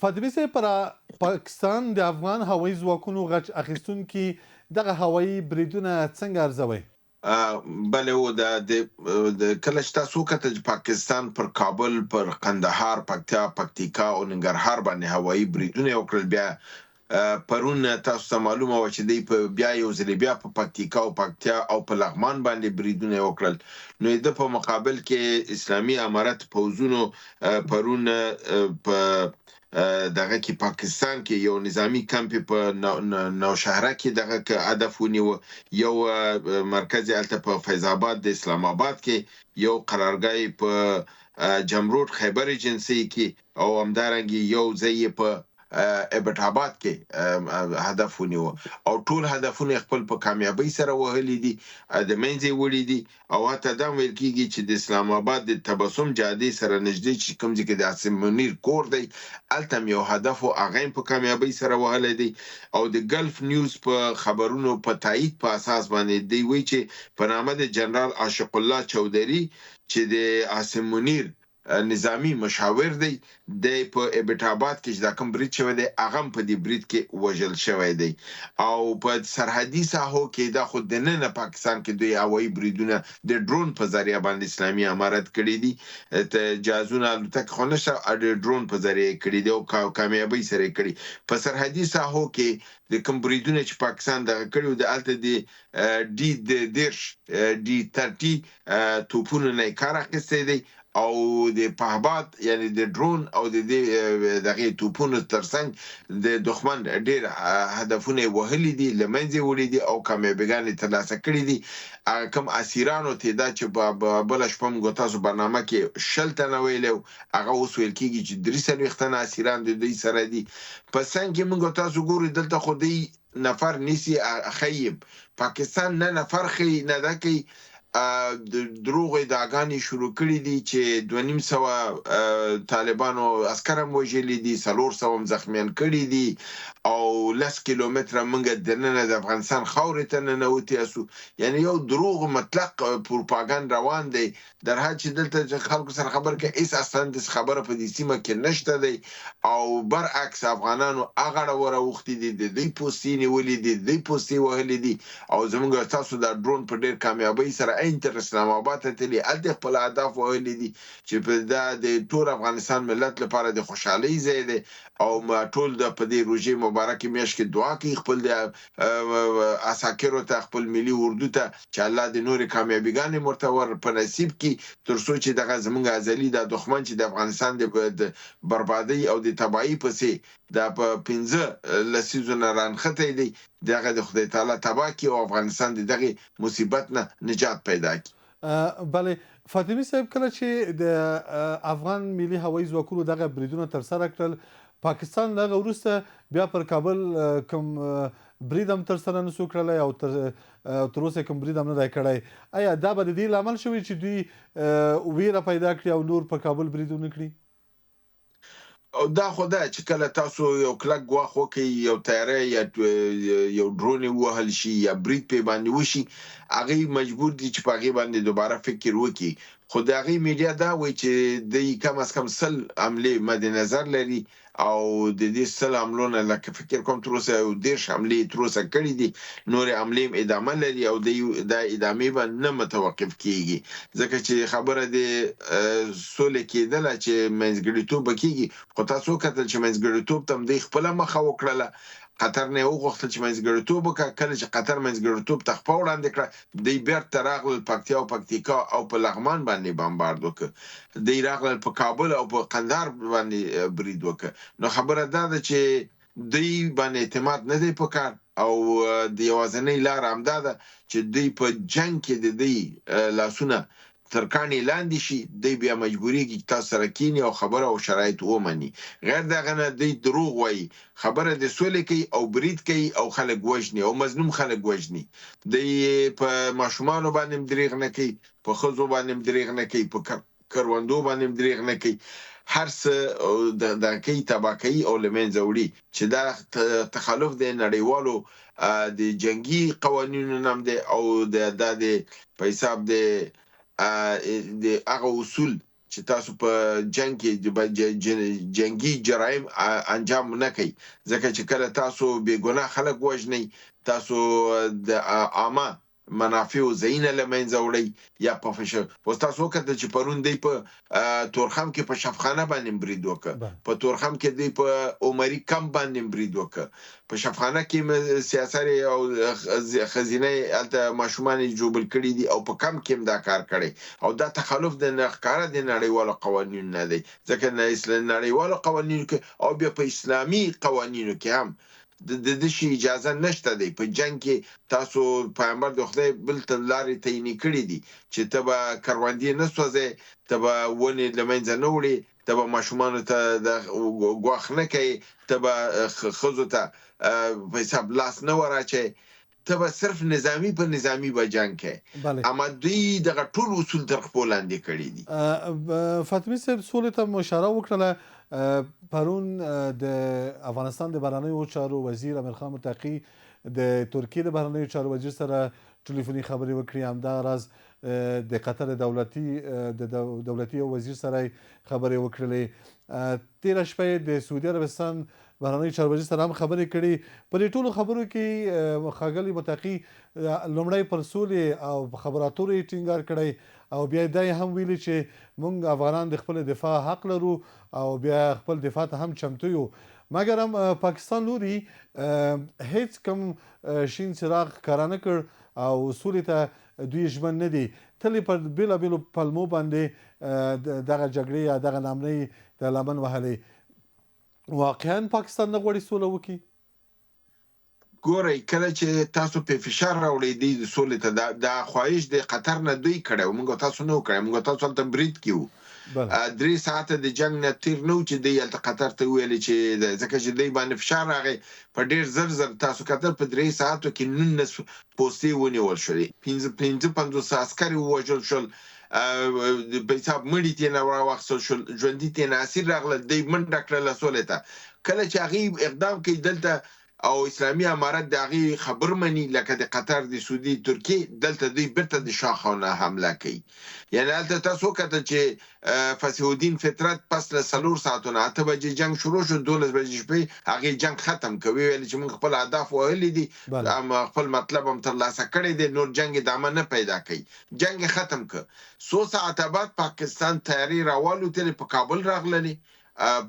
فاطمي صاحب، پر پاکستان د افغان هوایي ځواکونو غچ اخیستونکي دغه هوایي بریدونه څنګه ارزوئ؟ بله و د د کله چې تاسو وکتل چې پاکستان پر کابل، پر قندهار، پکتیا، پکتیکا او ننګرهار باندې هوایي بریدونه وکړل، بیا پرون تاسو ته معلومه وه چې دوی په بیا یو ځل بیا په پکتیکا او پکتیا او په لغمان باندې بریدونه وکړل. نو د په مقابل کې اسلامي امارت پوځونو پرون په دغه کې پاکستان کې یو نظامی کمپ په نوشهره کې دغه هدف ونیو، یو مرکز هلته په فیض آباد د اسلام آباد کې، یو قرارګاه په جمروډ خیبر ایجنسي کې، او همدارنګه یو ځای په ایبټ آباد کې هدف ونیو، او ټول هدفونه خپل په کامیابی سره وهلي دي، د منځه وړي دي. او حتی دا ویل کیږي چې د اسلام آباد د تبسم جادې سره نږدې چې کوم ځای کې د عاصم منیر کور دی، هلته هم یو هدف و، هغه هم په کامیابی سره وهلی دی. او د ګلف نیوز په خبرونو په تایید په اساس باندې دی وایي چې په نامه د جنرال عاشق الله چودري چې د عاصم منیر نظامی مشاور دی، دی په ایبټ آباد کې چې دا کوم برید شوی دی، هغه هم په دې برید کې وژل شوی دی. او په سرحدي ساحو کې دا خو دننه پاکستان کې دوی هوایي بریدونه د ډرون په ذریعه باندې اسلامي امارت کړي دي، جهازونه الوتکې خو نشته، د ډرون په ذریعه یې کړي دي او کامیابۍ سره یې کړي. په سرحدي ساحو کې د کوم بریدونه چې پاکستان دغه کړي وو، د هلته د ډي 30، ډي 30 توپونو نه یې کار اخیستی دی، او د پهباد یعنی د ډرون او د دې دغه توپونو ترڅنګ د دښمن ډېر هدفونه یې وهلي دي، له منځه یې وړي دي او کامیابیګانې ترلاسه کړي دي. هغه کوم اسیرانو تعداد چې په بله شپه موږ تاسو برنامه کې 20 تنه ویلی وو، هغه اوس ویل کېږي چې 43 تنه اسیران د دوی سره دي. په څنګ کې موږ تاسو ګورو دلته خو دوی نفر نیسي، ښيي پاکستان نه نفر ښيي نه دا کوي. دروغ ادعاګانې شروع کړې دي چې 250 طالبانو عسکر هم وژلي دي، 400 هم زخمیان کړي دي، او 10 کیلومتره موږ دننه د افغانستان خاورې ته ننوتي یاستو. یعنی یو دروغ مطلق پروپاګند روان دی، در حال چې دلته چې خلکو سره خبر کوي هیڅ اصلا داسې خبره په دې سیمه کې نشته دی، او برعکس افغانانو هغه وراوښتي دي، د دوی پوستې نیولي دي، د دوی پوستې وهلي دي، او زموږ تاسو دا ډرون په ډېر کامیابۍ سره عین تر اسلام آباد ته تللي، هلته یې خپل اهداف وهلي دي چې په دا د ټول افغانستان ملت لپاره د خوشحالۍ ځای دی. او ټول د په دې روژې مبارکې میاشت کې دعا کوي خپل د عساکرو ته، خپل ملي اردو ته، چې الله دې نورې کامیابیګانې ورته ور په نصیب کړي، تر څو چې دغه زموږ ازلي دا دښمن چې د افغانستان د بربادۍ او د تباهۍ پسې دا په 5 لسیزو نه رانښتی دی، دغه د خدای تعالی تباه کړي او افغانستان د دغې مصیبت نه نجات پیدا کړي. بله فاطمي صاحب، کله چې د افغان ملي هوایي ځواکونو دغه بریدونه ترسره کړل، پاکستان له هغه وروسته بیا پر کابل کوم برید هم ترسره نسو کړلی او تر اوسه کوم برید هم نه دی کړی. ایا دا به د دې لامل شوی چې دوی ویره پیدا کړي او نور پر کابل برید ونه کړي؟ او دا خو ده چې کله تاسو یو کلک ګواښ وکړئ، یو طیاره یا یو ډرون یې ووهل شي یا برید پرې باندې وشي، هغوی مجبور دي چې په هغې باندې دوباره فکر وکړي. خو د هغې میډیا دا وایي چې دوی کم از کم 100 حملې مد نظر لري، او د دې 100 حملو نه لکه فکر کوم تر اوسه یو 30 حملې تر اوسه کړې دي، نورې حملې هم ادامه لري، او دوی دا ادامې به نه متوقف کیږي، ځکه چې خبره د سولې کېدله چې منځګړیتوب به کیږي. خو تاسو وکتل چې منځګړیتوب ته هم دوی خپله مخه وکړله، قطر نه یې وغوښتل چې منځګړیتوب وکړه. کله چې قطر منځګړیتوب ته خپه وړاندې کړه، دوی بیرته راغلل پکتیا او پکتیکا او په لغمان باندې بمبارد وکړ، دوی راغلل په کابل او په قندهار باندې برید وکړ. نو خبره دا ده چې دوی باندې اعتماد نه دی پکار، او د یوازینۍ لاره همدا ده چې دوی په جنګ کې د دوی لاسونه تر کاڼي لاندې شي، دوی بیا مجبوریږي چې تاسو سره کینی او خبره او شرایط ومني. غیر دغه نه دوی دروغ وایي، خبره د سولې کوي او برید کوي او خلک وژني او مظلوم خلک وژني. دوی په ماشومانو باندې هم دریغ نه کوي، په ښځو باندې هم دریغ نه کوي، په کروندو باندې هم دریغ نه کوي، هر څه دغه کوي، تباه کوي او له منځه وړي، چې دا تخلف دی نړیوالو د جنګي قوانینو نه هم دی، او دا د په حساب د هغه اصول چې تاسو په جنګ کې جنګي جرایم انجام نه کړئ، ځکه چې کله تاسو بې ګناه خلک وژنئ، تاسو د عامه منافعو ځایونه له منځه وړئ یا په فش. اوس تاسو وکتل چې پرون دوی په تورخم کې په شفخانه باندې برید وکړ، په تورخم کې دوی په عمري کمپ باندې برید وکړ، په شفخانه کې سیاسرې او ښځینه هلته ماشومان یې ژوبل کړي دي او په کمپ کې هم دا کار کړی، او دا تخلف د ښکاره د نړیوالو قوانینو نه دی، ځکه نړیوالو قوانینو کې او بیا په اسلامي قوانینو کې هم د د شي اجازه نشته دی. په جنگ کې تاسو پیغمبر د خدای بل ته لارې تعینې کړې دي چې ته به کروندې نه سوځې، ته به ونې له منځه نه وړې، ته به ماشومانو ته د ګواښ نه کوې، ته به ښځو ته په حساب لاس نه وراچوې، ته به صرف نظامي په نظامي به جنګ کوې. اما دوی دغه ټول اصول تر خپو لاندې کړي دي. فاطمي صاحب، سولې ته مو اشاره وکړله. پرون د افغانستان د بهرنیو چارو وزیر امیرخان متقي د ترکیې د بهرنیو چارو وزیر سره ټلیفوني خبرې وکړې، همدغه راز د قطر دولتي د دولتي یو وزیر سره خبرې وکړلې، تیره شپه یې د سعودي عربستان بهرنیو چارو وزیر سره هم خبرې کړې. په دې ټولو خبرو کې ښاغلي متقي لومړی پر سولې او خبرو اترو یې ټینګار کړی او بیا دا یې هم ویلي چې موږ افغانان د خپل دفاع حق لرو او بیا خپل دفاع ته هم چمتو یو. مګر هم پاکستان لوري هیڅ کوم شین څراغ ښکاره نه کړ او سولې ته دوی ژمن نه دي، تل یې پر بېلابېلو پلمو باندې دغه جګړې یا دغه ناامنۍ ته لمن وهلې. واقعا پاکستان نه غواړي سوله وکړي؟ ګورئ، کله چې تاسو په فشار راوړئ دوی د سولې ته، دا دا خواهش د قطر نه دوی کړی و، موږ تاسو نه و کړی، موږ تاسو هلته برید کې وو. 3 ساعته د جنګ نه تیر نه و چې دوی هلته قطر ته وویل چې ځکه چې دوی باندې فشار راغی په ډیر زر زر، تاسو کتل په 3 ساعتو کې 19 پوستې ونیول شولې، 55 عسکر ووژل شول، په حساب مړي ترې نه راواخیستل شول، ژوندي ترې نه اسیر راغلل، دوی منډه کړله سولې ته. کله چې هغوی اقدام کوي دلته او اسلامي امارت د هغې خبر مني، لکه د قطر، د سعودي، ترکیې، دلته دوی بیرته د شا خوا نه حمله کوي. یعنی هلته تاسو وکتل چې فصیح الدین فطرت پس له 4 ساعتو نه 8 بجې جنګ شروع شو، 12 بجې شپې هغې جنګ ختم کړ، ویل چې موږ خپل اهداف وهلي دي، خپل مطلب هم ترلاسه کړی دی، نور جنګ ادامه نه پیدا کوي، جنګ یې ختم کړ. څو ساعته بعد پاکستان طیارې راوالوتلې، په کابل راغللې،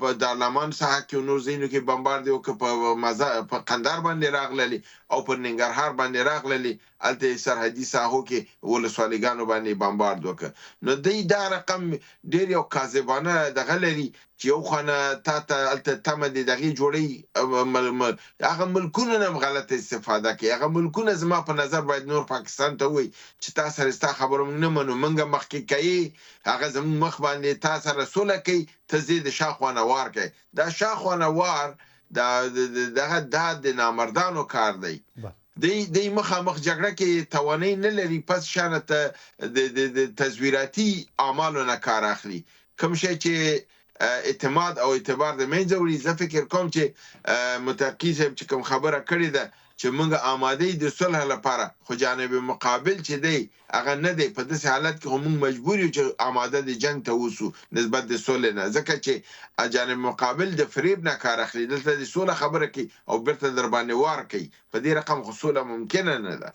په دارلامان ساحه کې او نور ځایونو کې بمبارد یې وکړ، په قندهار باندې راغللې او پر ننګرهار باندې راغللې، هلته یې سرحدي ساحو کې ولسوالیګانو باندې بمبارد وکړ. نو دوی دا رقم ډېر یو کاذبانه دغه لري چې یو خوا نه تا ته هلته تمه دې دغې جوړوي، هغه ملکونه نه هم غلطه استفاده کوي. هغه ملکونه زما په نظر باید نور پاکستان ته ووایي چې تا سره ستا خبره موږ نه منو، موږ مخکې کوي، هغه زموږ مخ باندې تا سره سوله کوي، ته ځې د شا خوا نه وار کوي. دا شا خوا نه وار دا دغه دا د نامردانو کار دی. دی مخامخ جګړه کې توانایي نه لري، پس شانه ته د تزویراتي اعمالو نه کار اخلي، کوم شی چې اعتماد او اعتبار د منځه وړي. زه فکر کوم چې متقي صاحب چې کوم خبره کړې ده چې موږ آماده یو د صلح لپاره، خو جانب مقابل چې دی هغه نه دی، په داسې حالت کې خو موږ مجبور یو چې آماده د جنګ ته اوسو نسبت د سولې نه، ځکه چې جانب مقابل د فریب نه کار اخلي، دلته د سوله خبره کوي او بیرته در باندې وار کوي، په دې رقم خو سوله ممکنه نه ده.